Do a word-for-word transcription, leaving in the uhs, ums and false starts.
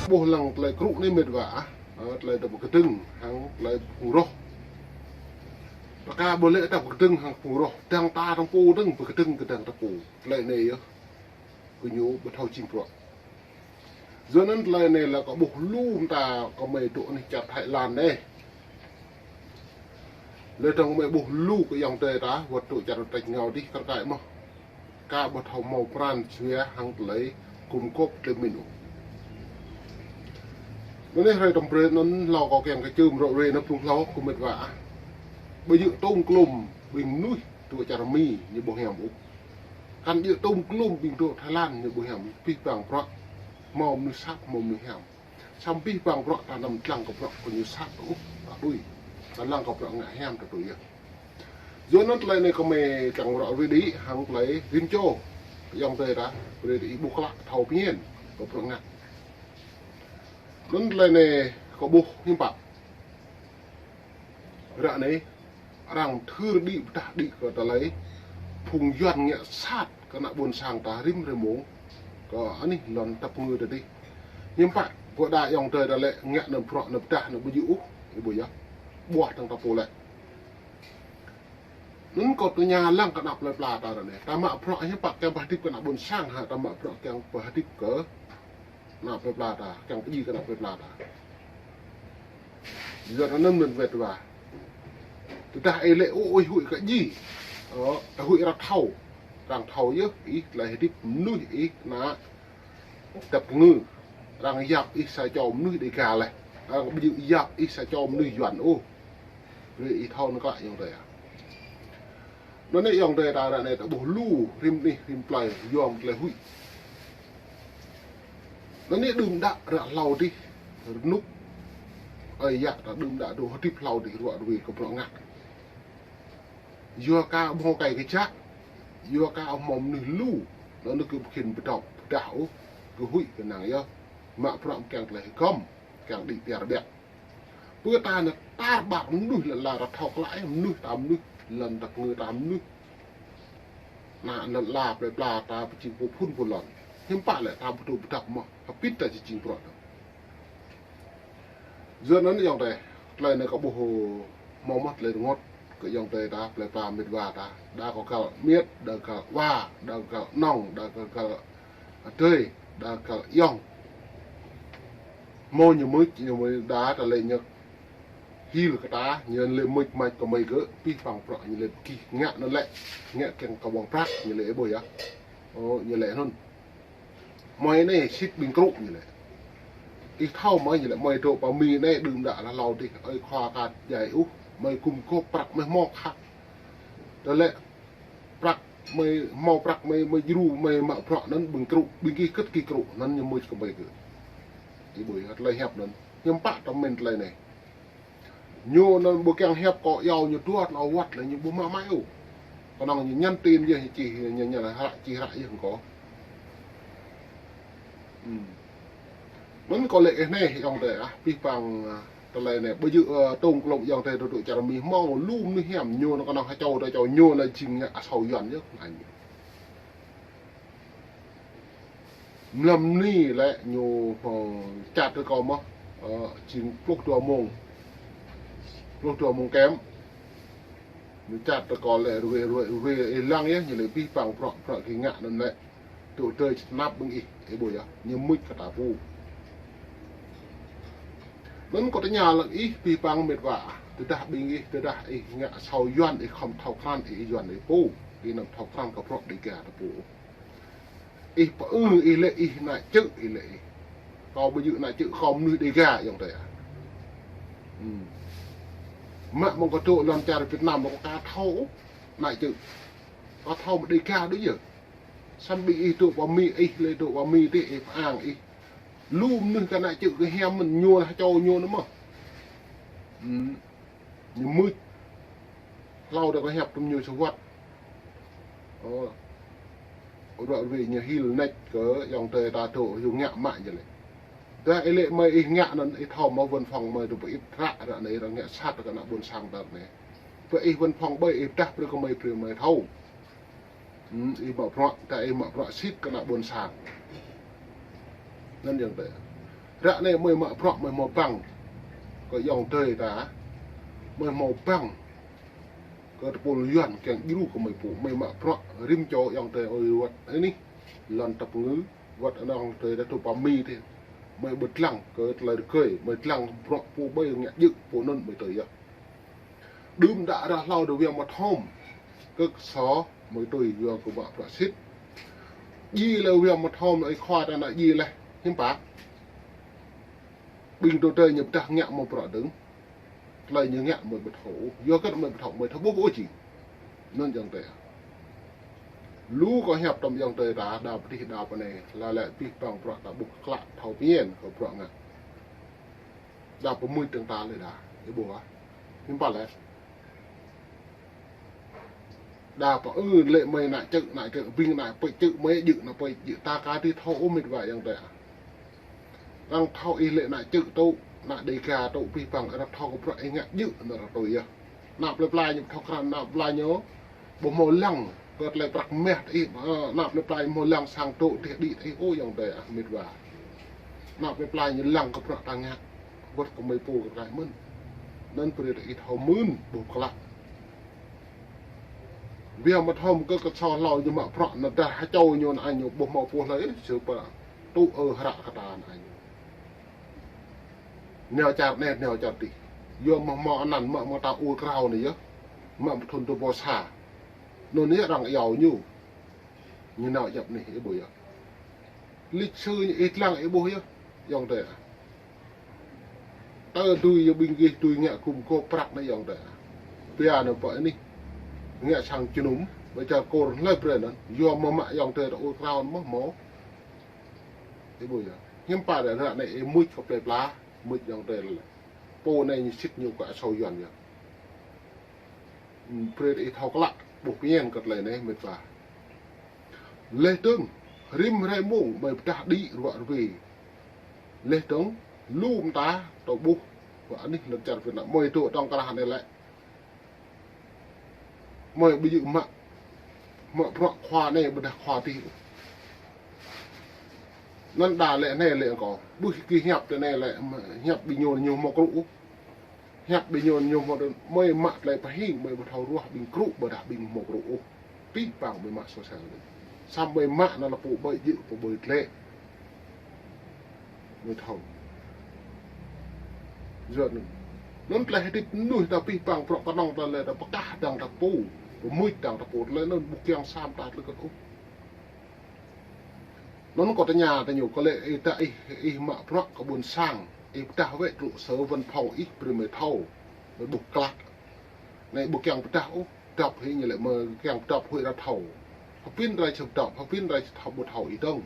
Ƀuh lăng tơlơi krŭ anai mĕt wa ah, ơ, tơlơi ta pơkơdơ̆ng hăng tơlơi phung roh. Pơka ƀu lĕ ta pơkơdơ̆ng hăng phung roh, dăng ta dăng pô dơ̆ng pơkơdơ̆ng kơ dăng ta pô. Tơlơi anai yơh, kơ ñu ƀu thâo jing bruă. Yua anŭn tơlơi anai lĕ kâo ƀuh lu mơta kơ mơi dŏ anih čar Thái Lan anai. Lĕ dơ̆ng mơi ƀuh lu kơ ayŏng adơi ta, wơ̆t dŏ čar tač ngao dih kar kaĭ mơ̆n. Ka ƀu thâo hmâo pran jua hăng tơlơi gum gôp tơlơi pơmĭn ôh. Anŭn anai hrơi tơm brơi anŭn hlâo kâo kiăng kơ čơm rŏ rê anŭn phung hlâo kơ mĕt wa ah. Ƀu djơ̆ tŏng klŏm ƀing mơnuih dŏ čar Mi ñu ƀu hiam ôh. Kăn djơ̆ tŏng klŏm ƀing dŏ Thái Lan ñu ƀu hiam, abih bang bruă hmâo mơnuih sat hmâo mơnuih hiam. Samơ̆ abih bang bruă ta anăm lăng kơ bruă kơ ñu sat ôh, ta tui. Ta lăng kơ bruă ngă hiam ta tui yơh. Yua anŭn tơlơi anai kơ mơi kiăng rŏ rê đĭ hăng tơlơi rĭm čô ayŏng adơi ta, brơi đĭ ƀuh klă thâo pơmĭn kơ bruă ngă. Anŭn tơlơi anai kâo ƀuh hiư̆m pă. Ră anai, arăng thâo đĭ pơdah đĭ kơ tơlơi phung Yuan ngă sat kơ ană ƀôn sang ta rĭm hrơi mông, kơ anih lŏn tăp ngư ta dih. Hiư̆m pă, ƀôdah ayŏng adơi ta lĕ ngă anŭn bruă anŭn pơdah anŭn ƀu djơ̆ ôh, ih ƀuh yơh. Ƀuh dăng ta pô lĕ. Anŭn kâo tơña lăng kơ ană plơi pla ta ră anai. Ta mă bruă hiư̆m pă kiăng pơhơdip kơ ană ƀôn sang hă, ta mă bruă kiăng pơhơdip kơ ană plơi pla ta, kiăng pơdjai kơ ană plơi pla ta. Yua anŭn mơ̆n mĕt wa. Tơdah ih lĕ ôh, ih huĭ kơ djai. Ơ, ih huĭ arăng thâo. Arăng thâo yơh, ih tơlơi hơdip mơnuih ih ană tăp ngư. Arăng yap ih sa čô mơnuih Đêga laih. Arăng ƀu djơ̆ yap ih sa čô mơnuih Yuan ôh. Brơi ih thâo anŭn kơ ayŏng adơi ah. Anŭn anai ayŏng adơi ta ră anai ta ƀuh lu rĭm anih rĭm plơi yom tơlơi huĭ. Anŭn anai đưm đă ră hlâo dih rơnŭk. Ơi yă ta đưm đă dŏ hơdip hlâo dih rŏ rui kơ bruă ngă. Yua ka hmâo kai kơčă. Yua ka hmâo mơnuih lu. Anŭn anai kơ ƀu khĭn pơdŏp pơdah ôh. Kơ huĭ kơ năng yơh. Mă bruă kiăng tơlơi hơgŏm. Kiăng đĭ tiar ƀiă. Pơ ta anai tar ƀar mơnuih lŏn la arăng thâo klă, mơnuih ta mơnuih, lŏn tăp ngư ta mơnuih. Ană lŏn la plơi pla ta pơjing pô phun pô lŏn. Hiư̆m pă lĕ ta ƀu dŏ pơdŏp mơ̆n, hơbĭt ta či jing bruă ta. Yua anŭn ayŏng adơi, tơlơi anai kâo ƀuh hmâo mơ̆n tơlơi rơngot kơ ayŏng adơi ta, plơi pla mĕt wa ta, đa kơ găl miêt, đa găl wa, đa găl nŏng, đa kơ găl adơi, đa găl ayŏng. Hmâo ñu mưč, ñu mưč đa tơlơi ñu hil kơ ta, ñu lĕ mưč mač kơ mơi gơ̆, abih bang bruă ñu lĕ pơgih ngă anŭn lĕ, ngă kiăng kơ ƀơ̆ng prăk ñu lĕ ih ƀuh yơh. Ơ, ñu lĕ anŭn. Mơi anai sĭt ƀing krŭ ñu lĕ. Ih thâo mơi ñu lĕ, mơi dŏ pơ Mi anai đưm đă hlâo hlâo dih, ơi khua ka djai ôh, mơi gum gôp prăk mơi hmâo khăp. Tơlơi prăk mơi hmâo prăk mơi, mơi djru mơi mă bruă anŭn ƀing krŭ, ƀing gih kơ̆t gih krŭ, anŭn ñu mưč kơ mơi gơ̆. Ih ƀuh yơh tơlơi hiăp anŭn. Hiư̆m pă tơm mĕn tơlơi anai. Ñu anŭn ƀu kiăng hiăp kâo iâu ñu dua tơlơi wơ̆t lĕ ñu ƀu mă mă ôh. Kơnơ̆ng ñu nhắn tin yơh ñu čih, ñu, ñu hră čih hră yơh kâo. Hm. Anŭn kâo lĕ ih anai ayŏng adơi ah, abih bang, ah, tơlơi anai. Ƀu djơ̆, ơ, tŏng klŏm ayŏng adơi dŏ čar Mi hmâo lu mơnuih hiam ñu anŭn kơnơ̆ng ha čô dŏ čô ñu anŭn jing ngă asâo Yuan yơh anai. Mlam anai lĕ ñu, ơ, čat kơ kâo mơ̆n, ơ, jing pluh dua mông. Pluh dua mông kem. Ñu čat kơ kâo lĕ rue, rue, rue, ih lăng yơh, ñu lĕ abih bang bruă, bruă gih ngă anŭn lĕ. Dŏ tơlơi tơnap ƀing ih, ih ƀuh yơh, ñu mưč kơ ta pô. Anŭn kâo tơña lăng ih, abih bang mĕt wa, tơdah ƀing ih, tơdah ih ngă asâo Yuan, ih khŏm thâo krăn, ih Yuan ih pô, ih anăm thâo krăn kơ bruă Đêga ta pô. Ih pơư ih lĕ ih ană čư̆ ih lĕ ih. Kâo ƀu djơ̆ ană čư̆, kâo mơnuih Đêga ayŏng adơi ah. Hm. Mă mơ̆ng kâo dŏ lŏn čar Việt Nam kâo ka thâo ană čư̆. Kâo thâo mơ̆ Đêga đôč yơh. Samơ̆ ƀing ih dŏ pơ Mi, ih lĕ dŏ pơ Mi dih ih pơang ih. Lu mơnuih kơ ană čư̆ kơ hiam mơ̆n ñu lah čô ñu anŭn mơ̆n. Hm. Ñu mưč. Hlâo dih kâo hiăp tơm ñu sa wơ̆t. Ơ. Ră ruai ñu hil nač kơ ayŏng adơi ta dŏ hyu ngă mă ñu lĕ. Tơdah ih lĕ mơi ih ngă anŭn ih thâo mơ̆ văn phòng mơi dŏ pơ-ĭt ră ră anai arăng ngă sat kơ ană ƀôn sang ta anai. Pơ ih văn phòng ƀơi ih pơdah brơi kơ mơi brơi mơi thâo. Hm, ih mă bruă, tơdah ih mă bruă sĭt kơ ană ƀôn sang. Anŭn ayŏng adơi. Ră anai mơi mă bruă mơi hmâo păng kơ ayŏng adơi ta, mơi hmâo păng kơ tơpul Yuan kiăng djru kơ mơi pô, mơi mă bruă rĭm čô ayŏng adơi ơi wăt anih lŏn tăp ngư, wăt anŏ ayŏng adơi ta tŭ pơmĭn tih. Mơi ƀu lăng kơ tơlơi rơgơi, mơi lăng bruă pô ƀai ngă djơ̆ pô anŭn mơi tui yơh. Đưm đă ră hlâo đơ wia mă thom kơ kơsô mơi tui yua kơ mă bruă sĭt. Djai lĕ wia mă thom ơi khua ta nă djai lĕ hiư̆m pă. Ƀing tơ tơ ñu pơdah ngă mă bruă dơ̆ng. Tơlơi ñu ngă mơi ƀu thâo, yua kơ mơi ƀu thâo, mơi thâo ƀuh ôh či. Anŭn ayŏng adơi. Lu kơ hiăp tơm ayŏng adơi ta, đa pơdih đa pơnai, la lĕ pih păng bruă ta ƀuh klă thâo pơñen kơ bruă ngă. Đa pơmưč tơng ta lĕ đa, ih ƀuh ah. Hiư̆m pă lĕ. Đa pơ ư lĕ mơi nă čư̆, nă čư̆, ƀing nă pơi čư̆, mơi djơ̆ nă pơi djơ̆ ta ka tih thâo ôh mĕt wa ayŏng adơi. Arăng thâo ih lĕ nă čư̆ tŭ, nă Dega tŭ, pih păng arăng thâo kơ bruă ih ngă djơ̆ nă arăng tui yơh. Nă plơi pla ñu thâo krăn, nă pla ñu ƀu hmâo lăng kơ tơlơi prăk meh ih, ơ, nă plơi pla ñu hmâo lăng sang tŭ tih đĭ ih ôh ayŏng adơi ah mĕt wa. Nă plơi pla ñu lăng kơ bruă ta ngă, wăt kơ mơi pô kơ tơkai mơ̆n. Anŭn brơi ta ih thâo mưn ƀuh klă. Wia mă thom kơ kơsô hlâo ñu mă bruă nă dah hơčâo ñu nă ñu ƀu hmâo pô hlơi, sư pă tŭ ơ hră kơ ta nă ñu. Nao čar anai, nao čar tih. Yua mă hmâo anăn mă mơta ur krao anai yơh. Mă mơthun tơ pô sa. Anŭn yơh arăng iâu ñu. Ñu nao djăp anih, ih ƀuh yơh. Lịch sử ñu ih lăng ih ƀuh yơh. Ayŏng adơi ah. Tơ tui yơh ƀing gih tui ngă gum gôp prăk anai ayŏng adơi ah. Pia nă pơ anih. Ngă sang jơnum, ƀơi čar kôr hlơi brơi anŭn. Yua mă mă ayŏng adơi ta ur krao anŭn mơ̆ hmâo. Ih ƀuh yơh. Hiư̆m pă ră anai ih mưč kơ plơi pla, mưč ayŏng adơi lĕ. Pô anai ñu sĭt ñu kơ asâo Yuan yơh. Brơi ih thâo klă, ƀuh pơñen kơ tơlơi anai mĕt wa. Leh dơ̆ng, rĭm hrơi mông, mơi pơdah đĭ ruă rơwe. Leh dơ̆ng, lu mơta, tơ ƀuh, wă anih lŏn čar Việt Nam, mơi tŭ tŏng krah anai lĕ. Mơi ƀu djơ̆ mă, mă bruă khua anai ƀôdah khua tih. Anŭn đa lĕ anai lĕ kơ, ƀuh kơ hiăp tơ anai lĕ, hiăp ƀing ñu ñu hmâo krŭ ôh. Hiăp ƀing ñu ñu hmâo tơ, mơi mă tơlơi pơhing, mơi ƀu thâo ruah ƀing krŭ, ƀôdah ƀing hmâo krŭ ôh. Pih păng mơi mă sô sa anai. Samơ̆ mơi mă nă lĕ pô ƀơi djơ̆, pô ƀơi tlĕ. Mơi thâo. Yua anŭn. Anŭn tơlơi hơdip mơnuih ta pih păng bruă kơnơ̆ng ta lĕ ta pơkah dăng ta pô. Pơmưč dăng ta pô. Tơlơi anŭn ƀu kiăng sa mơta tơlơi kơt ôh. Anŭn kâo tơña tơ ñu kơ lĕ ih ta ih, ih mă bruă kơ ƀôn sang. Ih pơdah wĕ trụ sở văn phòng ih brơi mơi thâo. Mơi ƀuh klă. Anai ƀu kiăng pơdah ôh. Dăp hĭ ñu lĕ mơi kiăng dăp huĭ arăng thâo. Hơpĭn arăng či dăp, hơpĭn arăng či thâo ƀu thâo ih dơ̆ng.